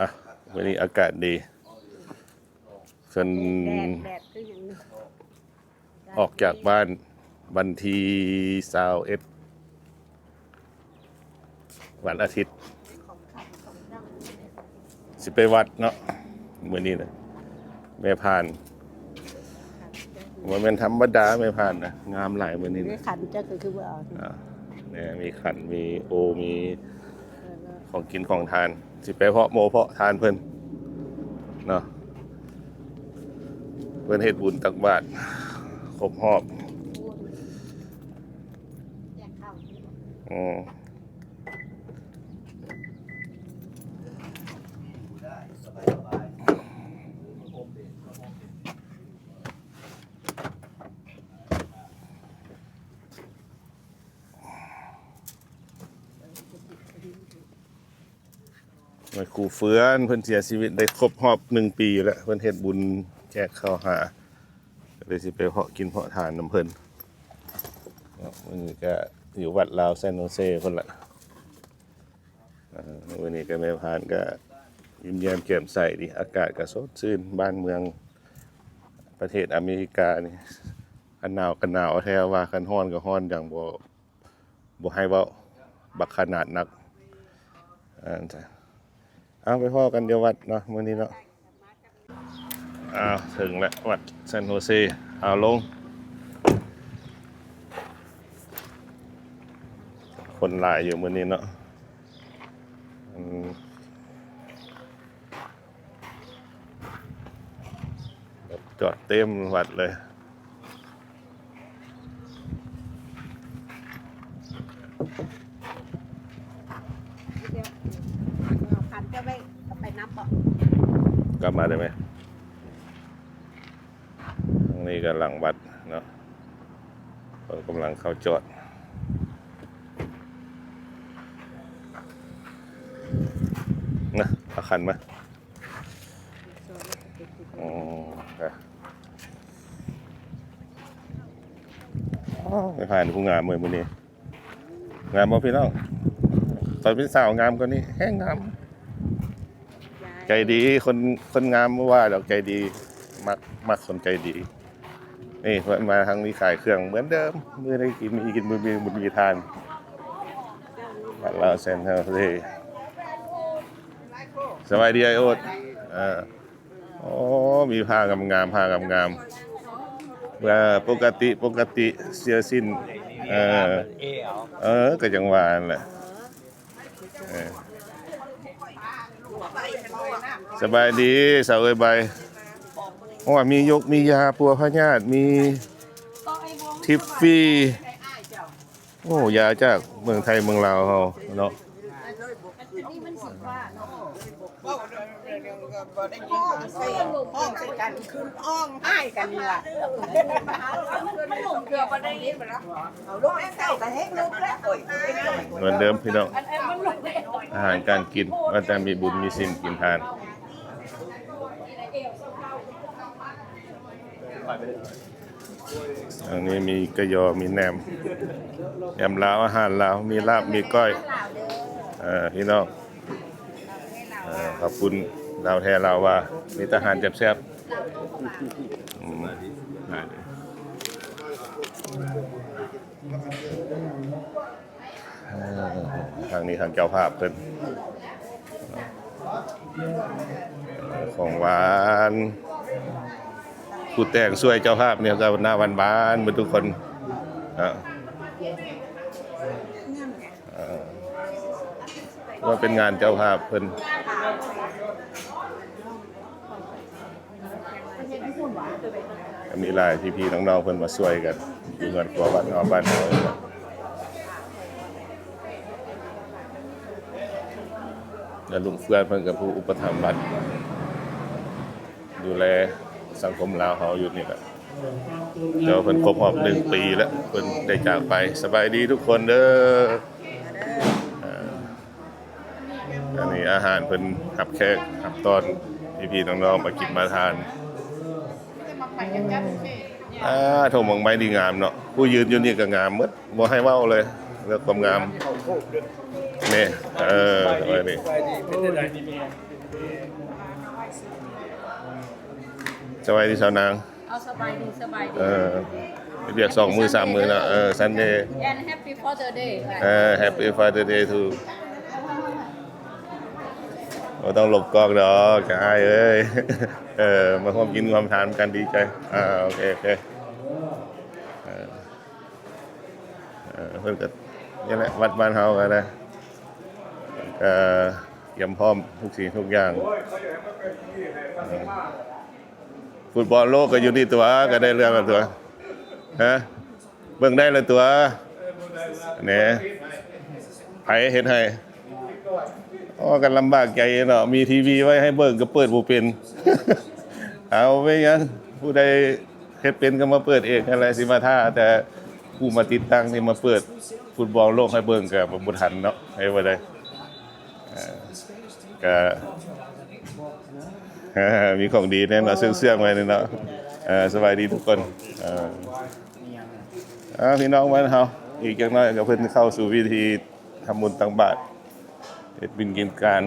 ອ່ະ ມື້ນີ້ອາກາດດີ ເພິ່ນ ແດດ ແດດຄືຫຍັງນີ້ ອອກຈາກບ້ານວັນທີຊາວເອັດ ວັນອາທິດ ຊິໄປວັດເນາະ ມື້ນີ້ນະ ແມ່ພານ ບໍ່ແມ່ນທຳມະດາ ແມ່ພານນະ ງາມຫຼາຍມື້ນີ້ນະ ມີຂັນຈັກກໍຄືບໍ່ເອົາ ອ່າ ແນ່ ມີຂັນ ມີໂອ ມີ ເອີ ຂອງກິນຂອງທານ ຊິໄປເພາະໂມເພາະທານເພິ່ນເນາະ ເພິ່ນເຮັດບຸນຕັກບາດຄົບຮອບ ອືມ. ແມ່ຄູເຟືອນ ເພິ່ນເສຍຊີວິດໄດ້ຄົບຮອບໜຶ່ງປີແລ້ວ ເພິ່ນເຮັດບຸນແຈກເຂົ້າຫາ ກໍເລີຍຊິໄປເພາະກິນເພາະທານນຳເພິ່ນເນາະ ມື້ນີ້ກໍຢູ່ວັດລາວແຊນໂຮເຊພຸ້ນລະ ເອີ ມື້ນີ້ກໍແມ່ພານກໍຍິ້ມແຍ້ມແຈ່ມໃສດີ ອາກາດກໍສົດຊື່ນ ບ້ານເມືອງປະເທດອາເມລິການີ້ ຄັນໜາວກໍໜາວແທ້ວ່າ ຄັນຮ້ອນກໍຮ້ອນຢ່າງບໍ່ ບໍ່ໃຫ້ເວົ້າ ບັກຂະໜາດໜັກ ເອີ ເອົາ ໄປພໍ້ກັນຢູ່ວັດເນາະ ມື້ນີ້ເນາະ ອ້າວ ເຖິງແລ້ວ ວັດແຊນໂຮເຊ ເອົາ ລົງ ຄົນຫຼາຍຢູ່ມື້ນີ້ເນາະ ອືມ ລົດຈອດເຕັມວັດເລີຍ ເອົາຄັນເຈົ້າໄວ້ ເອົາໄປນຳບໍ່? ກັບມາໄດ້ໄໝ? ທາງນີ້ກໍຫຼັງວັດເນາະ ເພິ່ນກຳລັງເຂົ້າຈອດ ນະ ເອົາຄັນມາ ອໍ ແມ່ພານຜູ້ງາມເວີຍມື້ນີ້ ງາມບໍ່ພີ່ນ້ອງ? ຕອນເປັນສາວງາມກວ່ານີ້ ແຮງງາມ ໃຈດີ ຄົນ ຄົນງາມບໍ່ວ່າດອກ ໃຈດີ ມັກ ມັກຄົນໃຈດີ. ນີ້ເພິ່ນມາທາງນີ້ຂາຍເຄື່ອງເໝືອນເດີມ ມື້ໃດກິນມີກິນ ມື້ມີບຸນມີທານ ບ້ານລາວແຊນເຮົາເດ້. ສະບາຍດີອ້າຍໂອດ ເອີ ໂອ້ ມີຜ້າງາມໆ ຜ້າງາມໆ ເອີ ປົກກະຕິ ປົກກະຕິ ເສື້ອສິ້ນ ເອີ ເອີ ກໍຈັ່ງວ່າຫັ້ນແຫຼະ ເອີ ສະບາຍດີສາວເອີຍ ບາຍ ໂອ້ ມີຍົກ ມີຢາປົວພະຍາດ ມີທິບຟຣີ. ໂອ້ ຢາຈາກເມືອງໄທເມືອງລາວເຮົາເນາະ ຮ້ອງໃສ່ກັນ ຮ້ອງໃສ່ກັນ ຄືຮ້ອງໄຫ້ກັນນີ້ວ່າ ມັນຫຼົງເທື່ອບໍ່ໄດ້ຍິນບໍ່ລະ ເອົາລົງແອງເກົ່າກໍແຮງລົງແລ້ວ ໂອ້ຍ ເໝືອນເດີມພີ່ນ້ອງ ອາຫານການກິນ ວ່າແຕ່ມີບຸນມີສິນກິນທານ. ອັນນີ້ມີກະຍໍ ມີແໜມ ແໜມລາວ ອາຫານລາວ ມີລາບ ມີກ້ອຍ ເອີ ພີ່ນ້ອງ ເອີ ເຂົ້າປຸ້ນລາວແທ້ລາວວ່າ ມີແຕ່ອາຫານແຊບໆ ອືມ ທາງນີ້ທາງເຈົ້າພາບເພິ່ນ ຂອງຫວານ ຜູ້ແຕ່ງຊ່ວຍເຈົ້າພາບນີ້ກໍໜ້າຫວານໆ ເບິດທຸກຄົນ ເນາະ ເອີ ວ່າເປັນງານເຈົ້າພາບເພິ່ນ. ກໍມີຫຼາຍພີ່ໆນ້ອງໆເພິ່ນມາຊ່ວຍກັນ ຢູ່ເຮືອນຄົວບ້ານເຮົາ ບ້ານເຮົາ ແລະ ລຸງເຟືອນເພິ່ນກໍຜູ້ອຸປະຖຳບັດ ດູແລສັງຄົມລາວເຮົາຢູ່ນີ້ແຫຼະ ແຕ່ວ່າເພິ່ນຄົບຮອບໜຶ່ງປີແລ້ວ ເພິ່ນໄດ້ຈາກໄປ. ສະບາຍດີທຸກຄົນເດີ ເອີ ອັນນີ້ອາຫານເພິ່ນຮັບແຂກຮັບຕ້ອນ ພີ່ໆນ້ອງໆມາກິນມາທານ. ອາ ທົ່ງໝາກໄມ້ນີ້ງາມເນາະ ຜູ້ຢືນຢູ່ນີ້ກໍງາມໝົດ ບໍ່ໃຫ້ເວົ້າເລີຍ ເລື່ອງຄວາມງາມ ນີ້ ເອີ ສະບາຍດີ ເປັນຈັ່ງໃດ? ສະບາຍດີສາວນາງ. ເອົາ ສະບາຍດີ ສະບາຍດີ. ເອີ ເຮັດວຽກສອງມື້ສາມມື້ເນາະ. ເອີ Sunday and Happy Father Day. ເອີ Happy Father Day too. ບໍ່ຕ້ອງຫຼົບກ້ອງດອກ ອ້າຍເອີຍ. ເອີ ມາຮ່ວມກິນຮ່ວມທານກັນ ດີໃຈ. ອ່າ ໂອເຄ ໂອເຄ. ເອີ ເອີ ເພິ່ນກໍນີ້ແຫຼະ ວັດບ້ານເຮົາກໍໄດ້ ກໍກຽມພ້ອມທຸກສິ່ງທຸກຢ່າງ. ເອີ ຟຸດບອນໂລກກໍຢູ່ນີ້ຕົວະ ກໍໄດ້ເລື່ອງແລ້ວຕົວະ ຮະ ເບິ່ງໄດ້ແລ້ວຕົວະ ແໜ ໃຜເຮັດໃຫ້? ອໍ ກໍລຳບາກໃຈເນາະ ມີທີວີໄວ້ໃຫ້ເບິ່ງກໍເປີດບໍ່ເປັນ. ເອົາ ເປັນຫຍັງ ຜູ້ໃດເຮັດເປັນກໍມາເປີດເອງຫັ້ນແຫຼະ ຊິມາຖ້າແຕ່ຜູ້ມາຕິດຕັ້ງ ຊິມາເປີດຟຸດບອນໂລກໃຫ້ເບິ່ງກໍບໍ່ທັນເນາະ ເຮັດບໍ່ໄດ້. ເອີ ກະ ເອີ ມີຂອງດີແນ່ເນາະ ເຊື່ອງໆ ໄວ້ນີ້ເນາະ. ເອີ ສະບາຍດີທຸກຄົນ. ເອີ ເອົາ ພີ່ນ້ອງບ້ານເຮົາ ອີກຈັກໜ້ອຍກໍເພິ່ນເຂົ້າສູ່ພິທີທຳບຸນຕັກບາດ ເຮັດບຸນກິນທານ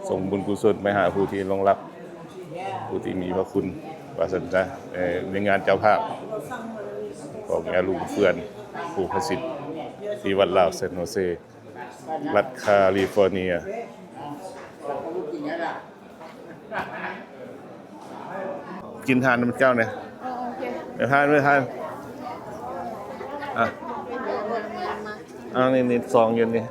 ສົ່ງບຸນກຸສົນໄປຫາຜູ້ທີ່ລ່ວງລັບ ຜູ້ທີ່ມີພະຄຸນ ວ່າຊັ້ນຊະ. ເອີ ໃນງານເຈົ້າພາບຂອງຍາລຸງເຟືອນ ພູພະສິດ ທີ່ວັດລາວເຊນໂຮເຊ ລັດຄາລີຟໍເນຍ. ກິນທານນຳເຈົ້າແດ່. ອໍ ໂອເຄ ໄປທານ ໄປທານ. ອ່ະ ມາ ມາ ມາ ອ່າ ນີ້ ນີ້ ຊອງຢູ່ນີ້.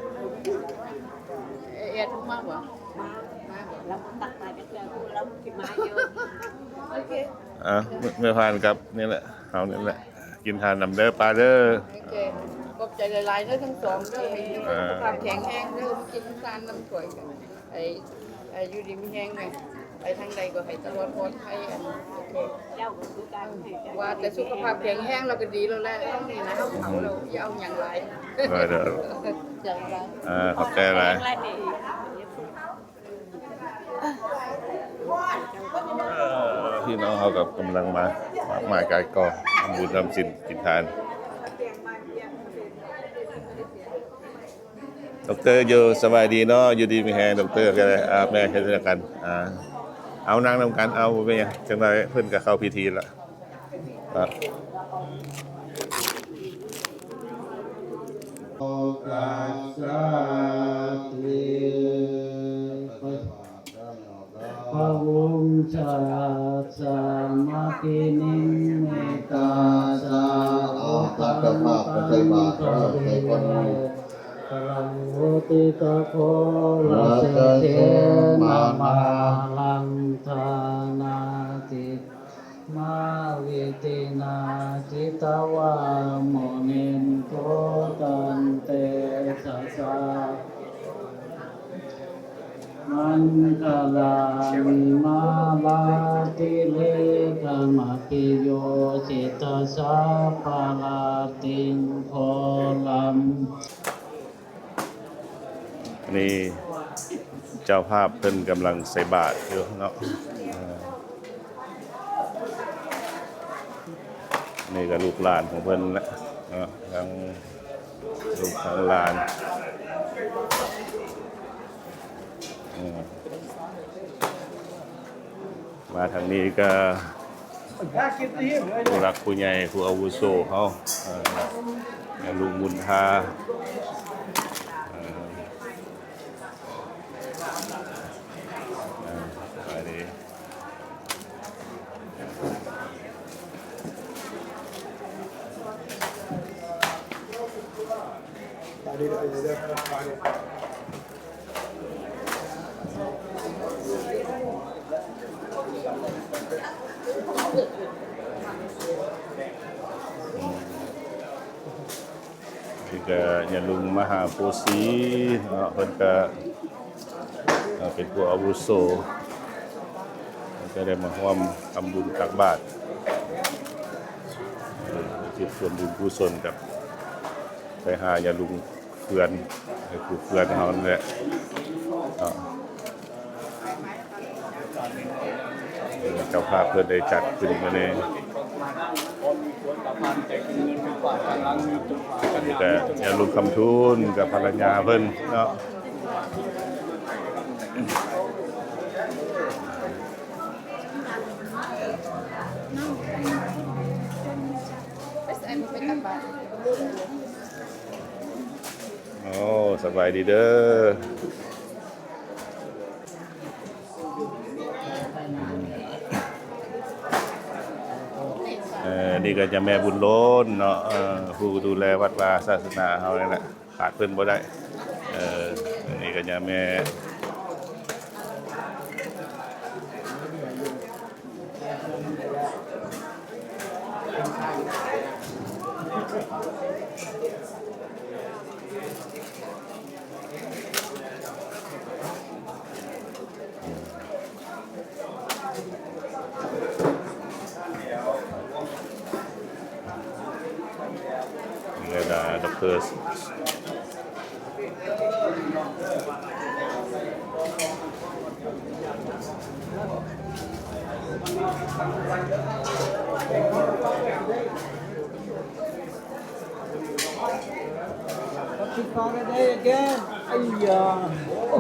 ເອ ເອດມາບໍ່? ມາ ມາ ລາວບໍ່ຕັກບາດຈັກເທື່ອ ລາວບໍ່ກິນມາຢູ່. ໂອເຄ ອ່ະ ແມ່ພານກັບນີ້ແຫຼະ ເຮົານີ້ແຫຼະ ກິນທານນຳເດີປ້າເດີ. ໂອເຄ ຂອບໃຈຫຼາຍໆເດີທັງສອງເດີ ໃຫ້ສຸຂະພາບແຂງແຮງເດີ ກິນທານນຳຖ້ວຍກັນ ໃຫ້ ໃຫ້ຢູ່ດີມີແຮງແມ່ ໄປທາງໃດກໍໃຫ້ຕະຫຼອດປອດໄພ. ອັນ ໂອເຄ ເຈົ້າກໍຄືກັນ ວ່າແຕ່ສຸຂະພາບແຂງແຮງລາວກໍດີແລ້ວແຫຼະ. ເຮົານີ້ນະ ເຮົາເຖົ້າແລ້ວ ຢ່າເອົາຫຍັງຫຼາຍ. ເດີ ເດີ ເຈົ້າ ອ່າ ຂອບໃຈຫຼາຍ. ເອີ ພີ່ນ້ອງເຮົາກໍກຳລັງມາ ມາກາຍກອງ ທຳບຸນທຳສິນກິນທານ. ດັອກເຕີຢູ່ ສະບາຍດີເນາະ ຢູ່ດີມີແຮງ ດັອກເຕີກໍໄດ້. ອ່າ ແມ່ເຮັດວຽກນຳກັນ ອ່າ ເອົານັ່ງນຳກັນ ເອົາ ບໍ່ເປັນຫຍັງ ຈັກໜ້ອຍເພິ່ນກໍເຂົ້າພິທີລະ. ອ່າ ໂອກາສາຕິ ພະວົງຊາສະມະພິນິມມິຕາສະ ເອົາ ຕັກເຈົ້າພາບໄປໃສ່ບາດເດີ ໃສ່ກ່ອນໝູ່. ກະລັງໂຫຕິ ຕະໂຄລະເສເສ ມະມາລັງ ທານາຕິ ມາວິຕິນາ ຈິດຕະວາມຸນິນໂທ ຕັນເຕຊະສາ ມັງຄະລານິ ມາລາທິເລກະມະພິໂຍ ສິດຕະສາບພະລາຕິງ ໂຄລັງ. ນີ້ເຈົ້າພາບເພິ່ນກຳລັງໃສ່ບາດຢູ່ເນາະ. ນີ້ກໍລູກຫຼານຂອງເພິ່ນແຫຼະເນາະ ທັງລູກທັງຫຼານ. ມາທາງນີ້ກໍຜູ້ຫຼັກຜູ້ໃຫຍ່ ຜູ້ອາວຸໂສເຮົາ ເອີ ລຸງບຸນທາ ເອີ ເອີ ໄປເດ້. ນີ້ກໍຍາລຸງມະຫາໂພສີເນາະ ເພິ່ນກໍ ເອີ ເປັນຜູ້ອາວຸໂສ ເພິ່ນກໍໄດ້ມາຮ່ວມທຳບຸນຕັກບາດ ເອີ ອຸທິດສ່ວນບຸນກຸສົນກັບໄປຫາຍາລຸງເຟືອນ ໃຫ້ຄູເຟືອນເຮົານີ້ແຫຼະເນາະ. ເຈົ້າພາບເພິ່ນໄດ້ຈັດຂຶ້ນມາແນ່. ນີ້ກໍຍາລຸງຄຳທູນກັບພັນລະຍາເພິ່ນເນາະ. ໂອ້ ສະບາຍດີເດີ. ເອີ ນີ້ກໍເຈົ້າແມ່ບຸນໂລນເນາະ ເອີ ຜູ້ດູແລວັດວາສາສະໜາເຮົານີ້ແຫຼະ ຂາດເພິ່ນບໍ່ໄດ້. ເອີ ອັນນີ້ກໍເຈົ້າແມ່ ເວລາດັອກເຕີ Happy Father's Day again. ໄອ້ຢາ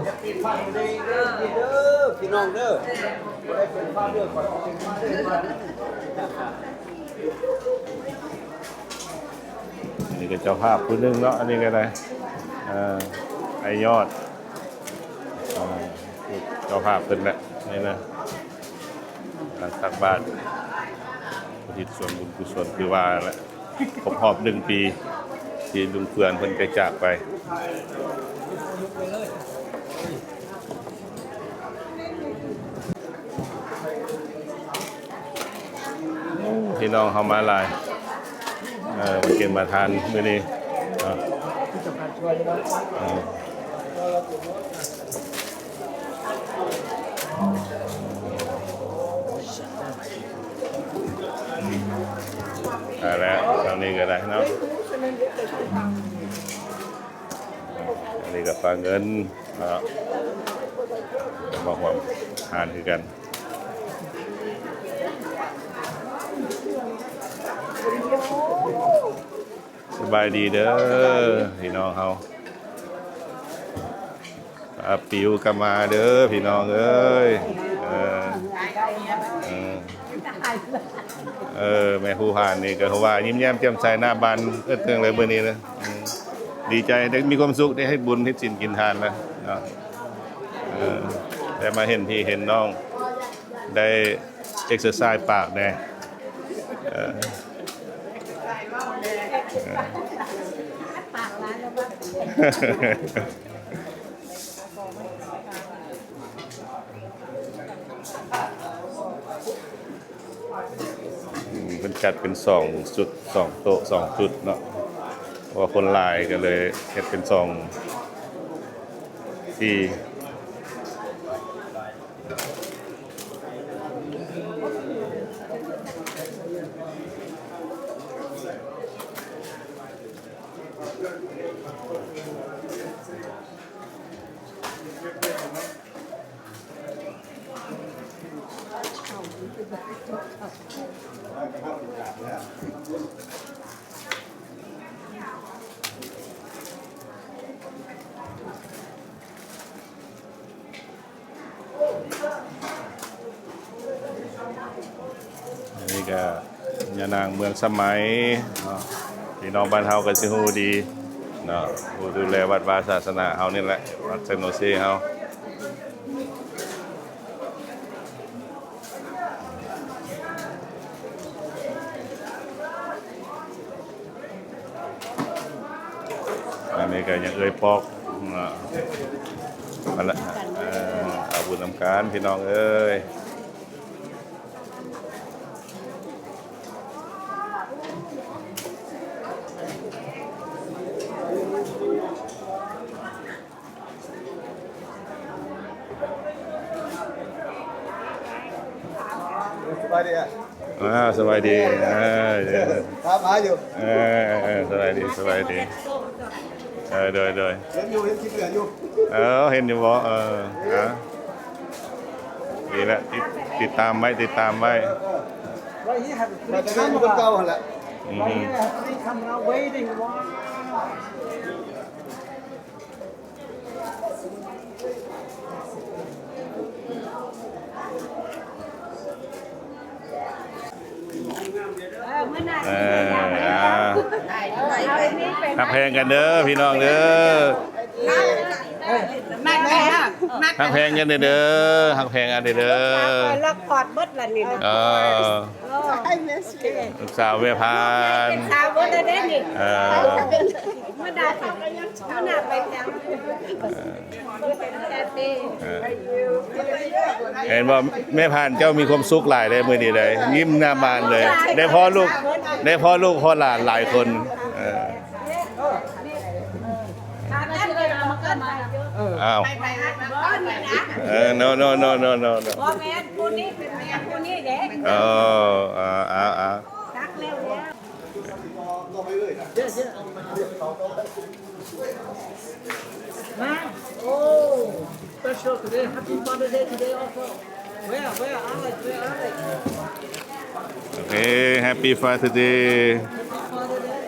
Happy Father's Day again ເດີ ພີ່ນ້ອງເດີ. ບໍ່ໄດ້ເປັນ Father ກໍເປັນ Mother ກັນ. ອັນນີ້ກໍເຈົ້າພາບຜູ້ໜຶ່ງເນາະ ອັນນີ້ກໍໄດ້ ເອີ ອ້າຍຍອດ ເອີ ເຈົ້າພາບເພິ່ນແຫຼະ ນີ້ນະ ການຕັກບາດ ອຸທິດສ່ວນບຸນກຸສົນ ຄືວ່າແຫຼະ ຄົບຮອບໜຶ່ງປີ ທີ່ລຸງເຟືອນເພິ່ນໄດ້ຈາກໄປ. ໂອ້ ພີ່ນ້ອງເຮົາມາຫຼາຍ ເອີ ມາກິນມາທານມື້ນີ້ເນາະ ເອີ. ເອົາລະ ທາງນີ້ກໍໄດ້ເນາະ ອັນນີ້ກໍຝາກເງິນເນາະ ມາຮ່ວມທານຄືກັນ. ສະບາຍດີເດີພີ່ນ້ອງເຮົາ. ອາ ປິວກໍມາເດີພີ່ນ້ອງເອີຍ. ເອີ ເອີ ເອີ ແມ່ຄູຫານນີ້ກໍຄືວ່າຍິ້ມແຍ້ມແຈ່ມໃສໜ້າບານເອິດເຕີງເລີຍມື້ນີ້ນະ. ເອີ ດີໃຈໄດ້ມີຄວາມສຸກໄດ້ເຮັດບຸນເຮັດສິນກິນທານນະເນາະ. ເອີ ໄດ້ມາເຫັນພີ່ເຫັນນ້ອງ ໄດ້ເອັກເຊີໄຊປາກແດ່. ເອີ ປາກຫຼາຍແລ້ວບໍ່? ອືມ ເພິ່ນຈັດເປັນສອງຈຸດ ສອງໂຕະ ສອງຈຸດເນາະ ເພາະວ່າຄົນຫຼາຍກໍເລີຍເຮັດເປັນສອງທີ່. ອັນນີ້ກໍຍານາງເມືອງສະໄໝເນາະ ພີ່ນ້ອງບ້ານເຮົາກໍຊິຮູ້ດີເນາະ ຜູ້ດູແລວັດວາສາສະໜາເຮົານີ້ແຫຼະ ວັດໄຊໂນເຊເຮົາ. ອັນນີ້ກໍຍັງເອີ່ຍປອກເນາະ ຫັ້ນລະ ເອີ ເອົາບຸນນຳກັນພີ່ນ້ອງເອີຍ. ສະບາຍດີ ອ່າ ສະບາຍດີ ເອີ ຖາມຫາຢູ່ ເອີ ເອີ ເອີ ສະບາຍດີ ສະບາຍດີ ເອີ ໂດຍ ໂດຍ ເຫັນຢູ່ ເຫັນຄລິບເຫຼືອຢູ່ ເອີ ເຫັນຢູ່ບໍ່ ເອີ ອ່າ ນີ້ແຫຼະ ຕິດ ຕິດຕາມໄວ້ ຕິດຕາມໄວ້ ເອີ ເອີ ໄວ້ທີ່ຫັນ ໄປແຕ່ງານຢູ່ຄືເກົ່າຫັ້ນແຫຼະ. Right here, three camera waiting. Wow. ເອີ ມື້ໜ້າ ເອີ ຊິໄປຢາມ ອ່າ ເອົາໄປນີ້ໄປ ຮັກແພງກັນເດີພີ່ນ້ອງເດີ ມັກກັນເນາະ ມັກກັນ ຮັກແພງກັນເດີ ຮັກແພງກັນເດີ ລູກສາວຂ້ອຍລັອກຄອດເບິດລະນີ້ນະ ເອີ ລູກສາວແມ່ພານ ເປັນສາວເບິດແລ້ວເດ້ນີ້ ເອີ ມື້ໜ້າ ມື້ໜ້າໄປແຖວ ເອີ ເຫັນບໍ່ ແມ່ພານເຈົ້າມີຄວາມສຸກຫຼາຍເດ້ມື້ນີ້ເດ້ ຍິ້ມໜ້າບານເລີຍ ໄດ້ພໍ່ລູກ ໄດ້ພໍ່ລູກພໍ່ຫຼານຫຼາຍຄົນ ເອີ ອ້າວ ເອີ ໂນ ໂນ ໂນ ໂນ ໂນ ບໍ່ແມ່ນ ຜູ້ນີ້ເປັນແມ່ຜູ້ນີ້ເດ້ ເອີ ເອົາ ເອົາ ເອົາ ມາ ໂອ້ special today Happy Father Day today also where where Alex where Alex ໂອເຄ Happy Father Day Happy Father Day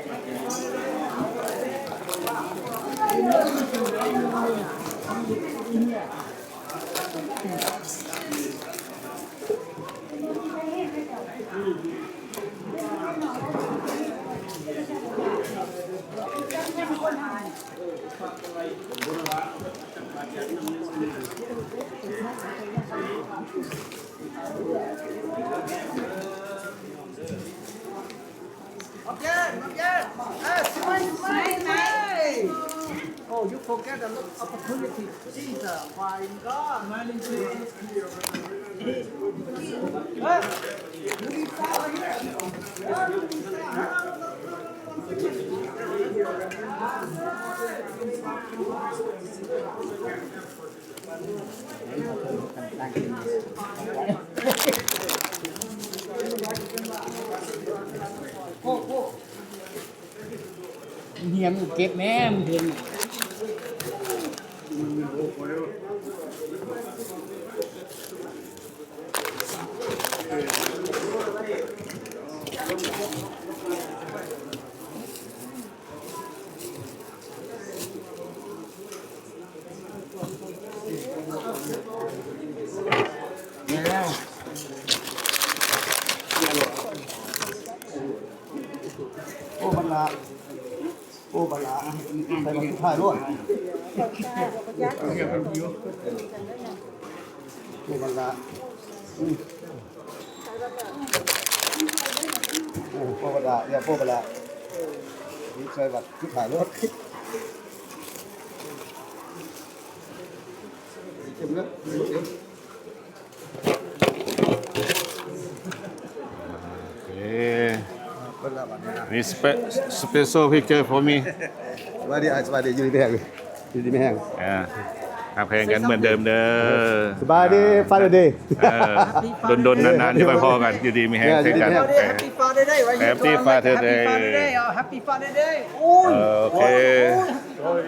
ເຮີຍ ມຶງເກັບແມ່ ມຶງເຫັນ. ໂອ້ ບັນດາ ໂອ້ ບັນດາ ໃສ່ບັນສຸດທ້າຍໂລດ ໂອ້ ບັນດາ ອືມ ໂອ້ ບໍ່ບັນດາ ຢ່າ ບໍ່ບັນດາ ນີ້ໃສ່ບັນສຸດທ້າຍໂລດ ເກັບເລີຍ ເກັບ. ໂອເຄ ເບິ່ງແລ້ວບັດນີ້ນະ ນີ້ spe- special picture for me ສະບາຍດີ ອ້າຍ ສະບາຍດີ ຢູ່ດີມີແຮງ ຢູ່ດີມີແຮງ ອ່າ ຮັກແພງກັນເໝືອນເດີມເດີ ສະບາຍດີ Father Day ເອີ ດົນໆ ນານໆ ຈະໄດ້ພໍ້ກັນ ຢູ່ດີມີແຮງ ເອີ ເຊັ່ນກັນ ຢູ່ດີມີແຮງ Happy Father Day Happy Father Day Happy Father Day ໂອ້ຍ ເອີ ໂອເຄ ໂອ້ຍ.